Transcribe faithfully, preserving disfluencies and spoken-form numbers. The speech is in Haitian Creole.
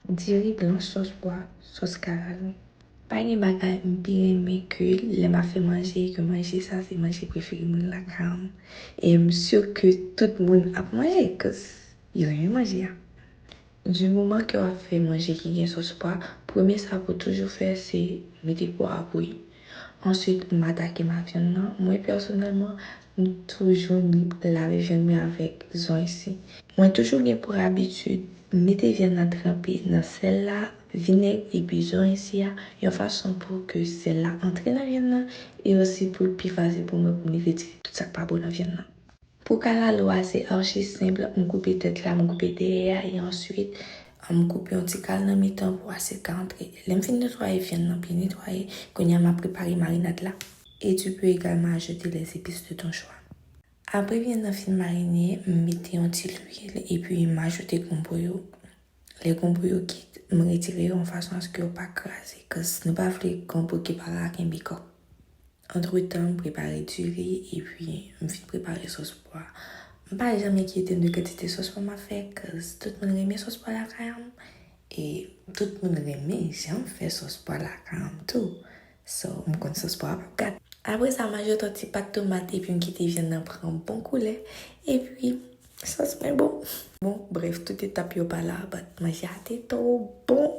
Diri blan, sòs pwa, sòs kalalou. Pa gen bagay m pi renmen ke lè m ap fè manje, ke manje sa se manje prefere mwen lakay an. E m si ke tout moun ap manje, cause yo renmen manje a. Du moman ke w ap fè manje ki gen sòs pwa, premye sa pou w toujou fè se mete pwa a bouyi. Answit, m atake ma vyann nan. Mwen pèsonèlman, m toujou lave vyann mwen avèk zòn isi. Mwen toujou gen pou abitid mete vyann nan tranpe nan sèl la, vinèg epi zòn isi a, yon fason pou ke sèl la antre nan vyann nan e osi pou l pi fasil pou mwen pou m retire tout sa k pa bon nan vyann nan. Pou kalalou a, se archi senp. M koupe tèt la, m koupe dèyè a, e answit, m koupe yon ti kal nan mitan pou asyèt ka antre. Lè m fin netwaye vyann nan, byen netwaye, kounye a m ap prepare marinad la. Et tu peux également ajouter les épices de ton choix. Apre vyann nan fin marine, m mete yon ti lwil epi m ajoute gonbo yo. Lè gonbo yo kit, m retire yo yon fason aske yo pa kraze, cause nou pa vle gonbo ki pa ka kenbe kòk. Antretan, m prepare diri, epi m fin prepare sòs pwa. M pa janm enkyete m de kantite sòs pwa m ap fè, cause tout moun renmen sòs pwa lakay an. E tout moun renmen jan m fè sòs pwa lakay an tou. So, m konn sòs pwa a p ap gate. Apre sa, m ajoute yon ti pat tomat, epi m kite vyann nan pran bon koulè. Epi, sòs mwen bon. Bon, brèf, tout etap yo pa la, but manje a te twò bon.